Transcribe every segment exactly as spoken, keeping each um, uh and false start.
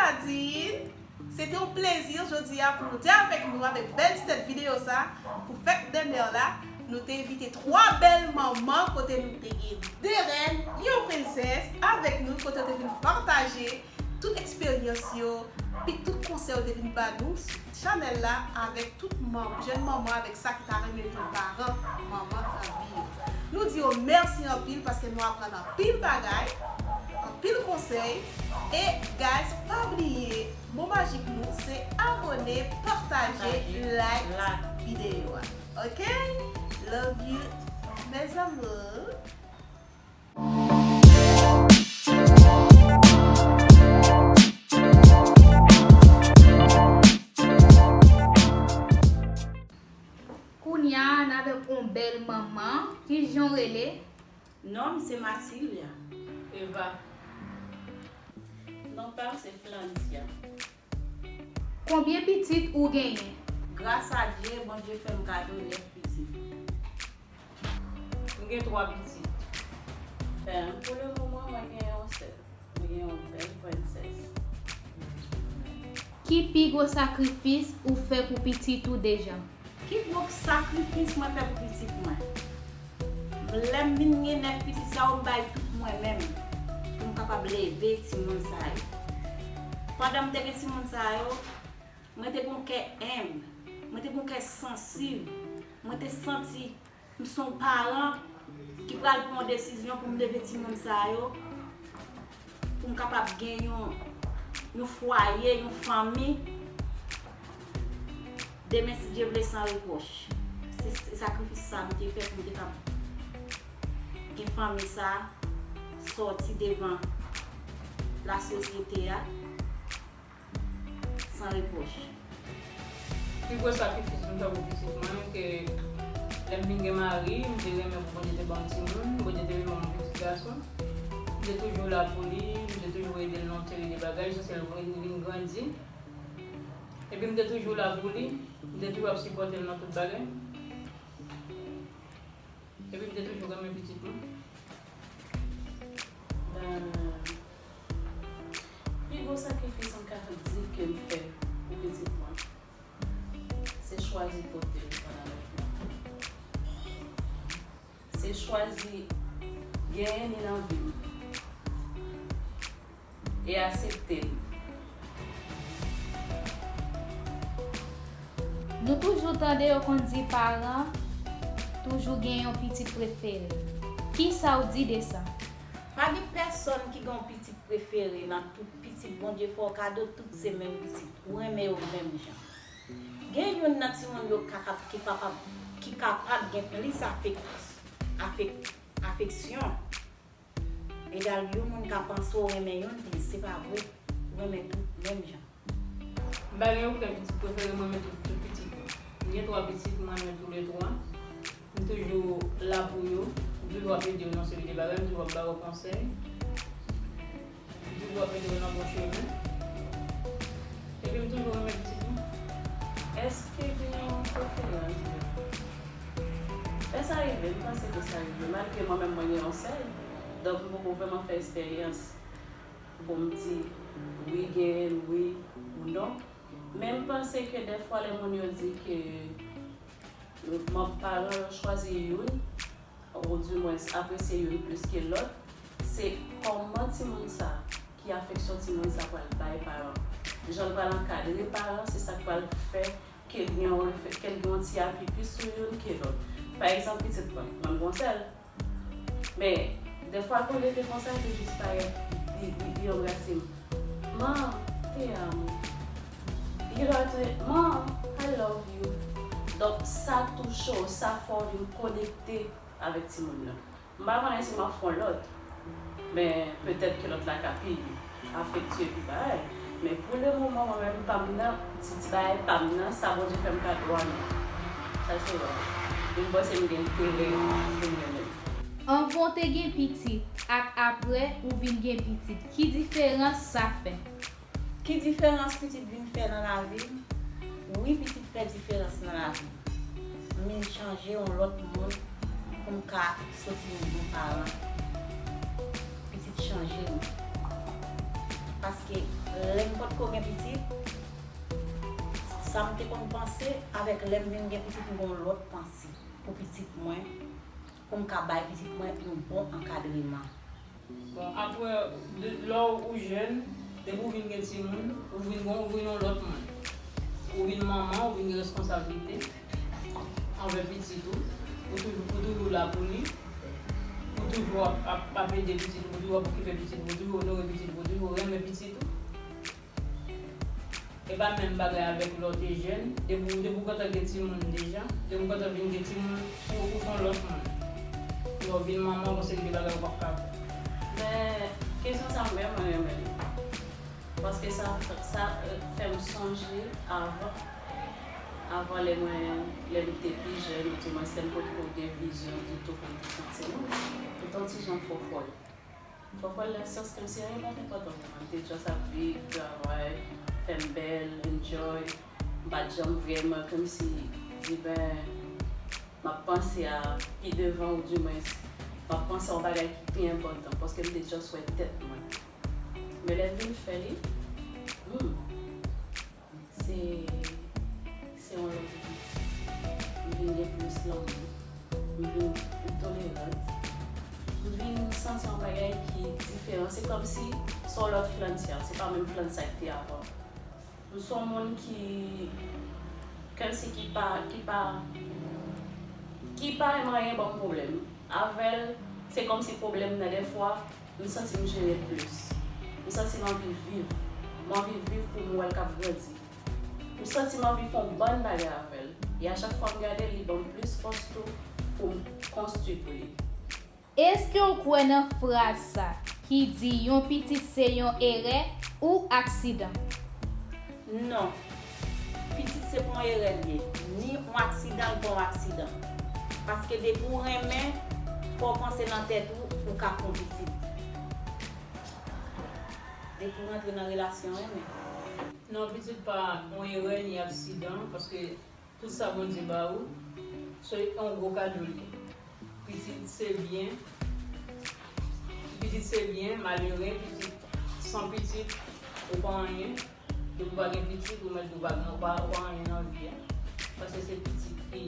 Nadine. Se te yon plezi jodi a pou nou te avèk nou avèk bèl ti tèt videyo sa pou fèt dè mè la. Nou te envite twa bèl manman kote nou te gen de rèn, yon prensès avèk nou kote yo te vin pataje tout eksperyans yo, pi tout konsèy yo te vin ba nou sou chanèl la avèk tout manm, jèn manman avèk sa ki ta renmen vin paran, manman anvi yo. Nou di yo mèsi anpil paske nou aprann anpil bagay, anpil konsèy. E guys, pa bliye, mo majik nou se abòne, pataje, like videyo a. Ok? Love you, mes amours. Kounye a, n avèk yon bèl manman. Ki jan w rele? Non m se Matilya. Eva. Non pa m se Flanzia. Konbyen pitit ou genyen? Gras a Dye, Bondye fè m kado nèf pitit. M gen twa pitit. Em, pou le moman, mwen gen yon sèl. Mwen gen yon bèl prensès. Ki pi gwo sakrifis ou fè pou pitit ou deja? Ki gwo sakrifis mwen fè pou pitit mwen? Lè m vin gen nèf pitit sa yo, m bay tout mwen menm pou m kapab leve timoun sa yo. Pandan m te gen timoun sa yo, mwen te gen yon kè enb, mwen te gen yon kè sansib, mwen te santi m se yon paran ki pral pran yon desizyon pou m leve timoun sa yo, pou m kapab gen yon, yon fwaye, yon fanmi. Demen, si Dye vle, san repwòch. Se, se sakrifis sa m te fè pou m te kab gen fanmi sa, sòti devan lasosyete a san repwòch. Pi gwo sakrifis m fè pou pitit mwen, ke lè m vin gen mari, m te renmen pou Bondye te ban m timoun, Bondye te vin ban m yon pitit gason. M te toujou la pou li, m te toujou ede l nan yon seri de bagay, jiskaske l vin, vin grandi. Epi m te toujou la pou li, m te toujou ap sipòte l nan tout bagay. Epi m te toujou renmen pitit mwen. Ben, pi gwo sakrifis m ka di ke m fè pou pitit mwen, se chwazi pote l pandan nèf mwa. Se chwazi genyen li nan vi m e aksepte l. Nou toujou tande yo konn di paran toujou gen yon pitit prefere. Kisa w di de sa? Pa gen pèsonn ki gen yon pitit prefere nan tout pitit Bondye fè w kado, tout se menm pitit. Ou renmen yo menm jan. Gen youn nan timoun yo ka, ka, ki kapab, ki kapab gen plis afek, afek, afeksyon. Egal, yon moun ka panse w renmen youn plis, se pa vre. Ou renmen tout menm jan. M pa gen okenn pitit prefere, m renmen tout, tout pitit mwen. M gen twa pitit, m renmen toulètwa. M toujou la pou yo, m toujou ap ede yo nan seri de bagay, m toujou ap ba yo konsèy. M toujou ap mete yo nan bon chemen. Epi m toujou renmen pitit mwen. Èske gen yon preferans? Lè sa rive, m panse ke sa rive. Malgre mwen menm mwen gen yon sèl, donk m poko vrèman fè eksperyans pou m di wi gen, wi ou non. Men m panse ke dèfwa lè moun yo di ke manm paran yo chwazi youn, ou dimwens apresye youn plis ke lòt, se kòman timoun sa, ki afeksyon timoun sa pral bay paran. Jan l pral ankadre paran, se sa k pral fè ke l gen yon refè, ke l gen yon ti apui plis sou youn ke lòt. Pa egzanp, pitit mwen, mwen m gon sèl. Men, dèfwa l konn rete konsa, li jis parèt, li, li, li anbrase m. Man, te amo. Li va tou, man, I love you. Donk, sa touche w, sa fè w vin konekte avèk timoun nan. M pa konnen si m ap fè yon lòt, men petèt ke lòt la ka pi afektye, pi bagay. Men pou le moman, mwen menm, pa m nan, ti, ti bagay pa m nan, sa Bondye fè m kado a, non. Sa se vrè. Vin panse m gen enterè pou m renmen l. Anvan w te gen pitit ak apre ou vin gen pitit, ki diferans sa fè? Ki diferans pitit vin fè nan lavi m? Wi, pitit fè diferans nan lavi m. M vin chanje yon lòt moun pou m ka soti yon bon paran. Pitit chanje m. Paske lè m Ko gen pitit, sa m te konn panse, avèk lè m vin gen pitit, m gen yon lòt panse pou pitit mwen, pou m ka bay pitit mwen yon bon ankadreman. Bon, apre, de, lè w jèn, depi w vin gen timoun, ou vin gon, ou vin yon lòt moun. Ou vin manman, ou vin gen responsablite anvè pitit ou. Ou toujou, ou toujou la pou li. Ou toujou ap, ap, ap ede pitit ou, ou toujou ap okipe pitit ou, ou toujou onore pitit ou, ou toujou renmen pitit ou. E pa menm bagay avèk lè w te jèn. Depi, depi w gentan gen timoun deja, depi w gentan vin gen timoun, ou, ou se yon lòt moun. Lè w vin manman, gon seri de bagay ou p ap ka fè. Men, kesyon sa a, mwen, mwen renmen li. Paske sa, sa, euh, fè m sonje avan, avan lè mwen, lè m te pi jèn, oudimwens lè m potko gen vizyon ditou pou m te fè timoun. M te yon ti jan fòfòl. Fòfòl nan sans kòmsi anyen pa t enpòtan pou mwen. M te just ap viv, travay, fè m bèl, enjoy. M pa t janm vrèman kòmsi di, ben, m ap panse a pi devan, oudimwens, m ap panse a yon bagay ki pi enpòtan, paske m te just wè tèt mwen. Men lè m vin fè li, hmm, se, se yon lòt vi. M vin gen plis lanmou. M vin pi tolerant. M vin santi yon bagay ki diferan. Se kòmsi se yon lòt Francia. Se pa menm Francia ki te avan. M se yon moun ki, kòmsi ki pa, ki pa, ki pa renmen anyen ban m pwoblèm. Avè l, se kòmsi pwoblèm nan, dèfwa, m santi m jere l plis. M santi m anvi viv. M anvi viv pou m wè l k ap grandi. M santi m anvi fè yon bann bagay avè l. E a chak fwa m gade l, li ban m plis fòs tou pou m konstwi pou li. Èske w kwè nan fraz sa ki di yon pitit se yon erè ou aksidan? Non. Pitit se pa yon erè l ye, ni yon aksidan, l pa yon aksidan. Paske depi w renmen, fò w panse nan tèt ou, ou ka fè yon pitit. Depi w rantre nan relasyon renmen. Non, pitit pa yon erè ni aksidan, paske tout sa Bondye ba ou, se yon gwo kado li ye. Pitit se byen, pitit se byen, malere, pitit, san pitit, ou pa anyen. Depi w pa gen pitit, ou mèt di w pa gen, ou pa, ou pa anyen nan vi a. Paske se pitit ki,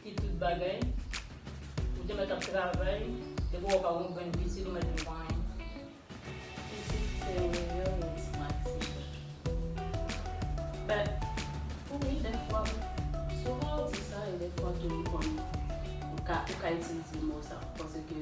ki tout bagay. Ou te mèt ap travay, depi w pa gen yon grenn pitit, ou mèt di w pa anyen. Pitit se yon erè, ou se yon aksidan. But, wi, dèfwa, souvan ou di sa, e dèfwa tou, ou konn, ou ka, ou ka itilize mo sa, paske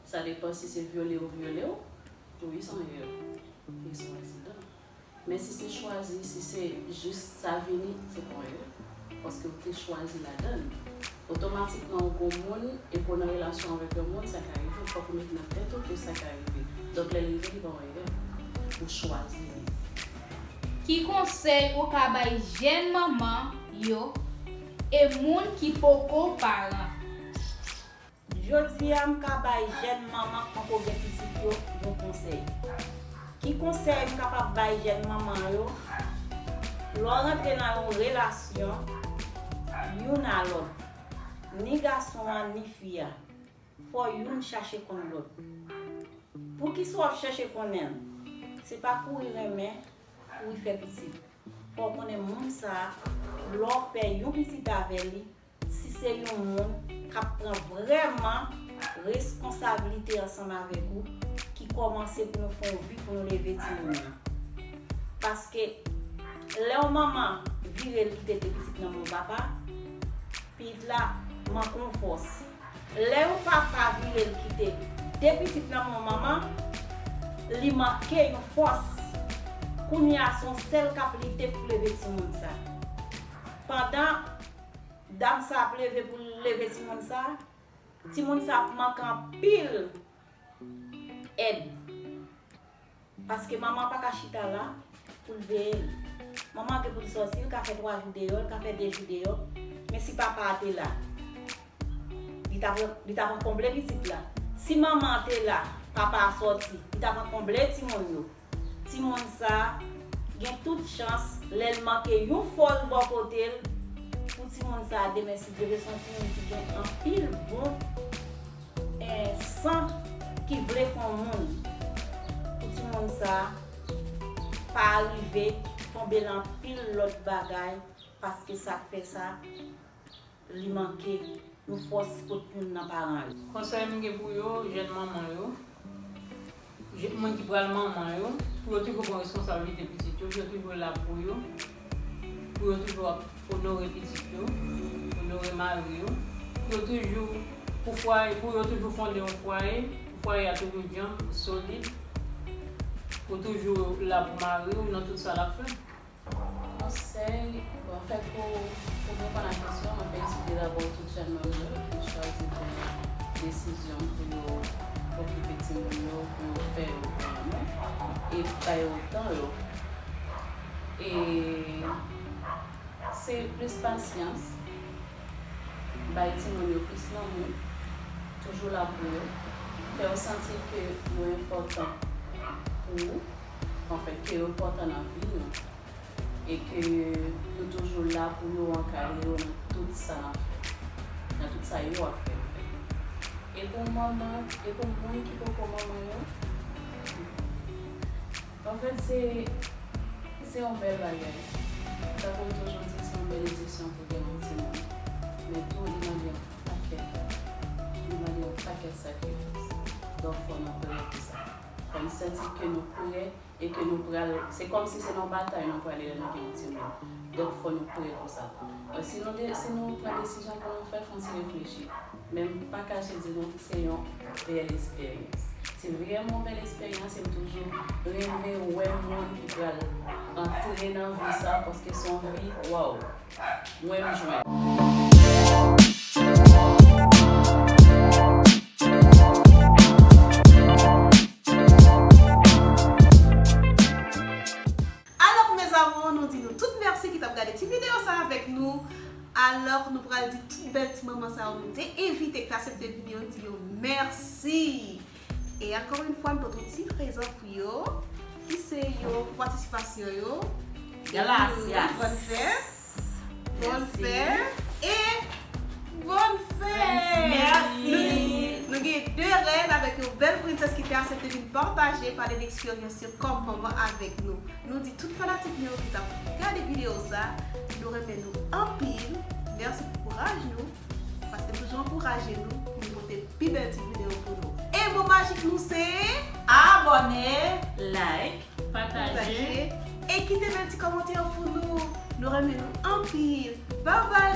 sa depann si se vyole ou vyole w, wi, se yon erè, e se yon aksidan. Men si se chwazi, si se jis sa vini, se pa yon erè. Paske ou te chwazi ladan l. Otomatikman, ou gon moun, epi w nan relasyon avèk yon moun, sa ka rive. Fòk ou met nan tèt ou ke sa ka rive. Donk, lè l rive, li pa yon erè. Ou chwazi li. Ki konsèy ou ka bay jèn manman yo e moun ki poko paran? Jodi a, m ka bay jèn manman k poko gen pitit yo yon konsèy. Ki konsèy m kapab bay jèn manman yo? Lè w rantre nan yon relasyon, youn a lòt, ni gason an, ni fi a, fò youn chache konn lòt. Poukisa w ap chèche konnen l? Se pa kouri renmen, kouri fè pitit. Fò w konnen moun sa a, lè w fè yon pitit avè li, si se yon moun k ap pran vrèman reskonsablite ansanm avèk ou, ki kòmanse pou nou fè yon vi, pou nou leve timoun nan. Paske, lè yon manman vire l kite de pitit nan men yon papa, pitit la manke yon fòs. Lè yon papa vire l kite de pitit nan men yon manman, li manke yon fòs. Kounye a, se yon sèl k ap lite pou leve timoun sa. Pandan dam sa ap leve pou l leve timoun sa, timoun sa ap manke anpil èd. Paske manman pa ka chita la pou l veye l. Manman gen pou l sòti, l ka fè twa jou deyò, l ka fè de jou deyò. Men si papa a te la, li t ap, li t ap ankonble pitit la. Si manman an te la, papa a sòti, li t ap ankonble timoun yo. Timoun sa a gen tout chans, lè l manke yon fòs bò kote l, pou timoun sa a demen, si Dye vle, se yon timoun ki gen anpil bon, eh, san, ki vle fè yon moun. Pou timoun sa pa rive tonbe nan pil lòt bagay, paske sa k fè sa, li manke yon fòs kot youn nan paran yo. Konsèy m gen pou yo, jèn manman yo, je- moun ki pral manman yo, pou yo toujou pran responsablite pitit yo, pou yo toujou la pou yo, pou yo toujou ap onore pitit yo, onore mari yo, pou yo toujou, pou fwaye, pou yo toujou fonde yon fwaye, pou fwaye a toujou djanm, solid, pou toujou la pou mari w nan tout sa l ap fè. Konsèy, bon, anfèt, pou, pou reponn a kesyon, mwen fè esplike dabò tout jèn manman yo ki chwazi pran desizyon pou yo okipe timoun yo, pou yo fè yo pran men, e ba yo tan yo. E se plis pasyans, bay timoun yo plis lanmou, toujou la pou yo, fè yo santi ke yo enpòtan pou ou, anfèt, ke yo enpòtan nan vi nou, e ke yo toujou la pou yo ankadre yo nan tout sa n ap fè, nan tout sa yo ap fè, anfèt. E pou manman, e pou moun ki poko manman yo, anfèt, se, se yon bèl bagay. Tankou m toujou di, se yon benediksyon pou gen yon timoun. Men tou, li mande yon pakèt, li mande yon pakèt sakrifis. Donk, fò nou prè pou sa. Fò n santi ke nou prè e ke nou pral, se kòmsi se nan batay nou prale lè nou gen yon timoun. Donk, fò nou prè pou sa. Euh, si nou de, si nou pran desizyon pou nou fè, fò n ti reflechi. Men m pa kache di nou, se yon bèl esperyans. Se vrèman yon bèl esperyans e m toujou renmen wè moun ki pral antre nan vi sa, paske se yon vi, waw, mwen m jwenn. Alò, mes amours, nou di nou tout mèsi ki t ap gade ti videyo sa avèk nou. Alò, nou pral di tout bèl ti manman sa yo nou te envite, ki t aksepte vini yo, nou di yo mèsi. E ankò yon fwa, nou pote yon ti prezan pou yo, ki se yo, pou patisipasyon yo. Gracias. Bòn fèt. Bòn fèt. E bòn fèt. Mèsi. Nou, nou gen de rèn avèk yon bèl prensès ki te aksepte vin pataje, pale de eksperyans yo kòm manman avèk nou. Nou di tout fanatik nou yo ki t ap gade videyo sa, nou renmen nou anpil. Mèsi pou kouraj nou, paske toujou ankouraje nou pou nou pote pi bèl ti videyo pou nou. E mo majik nou se abòne, like, pataje, e kite bèl ti kòmantè pou nou. Nou renmen nou anpil. Bye bye!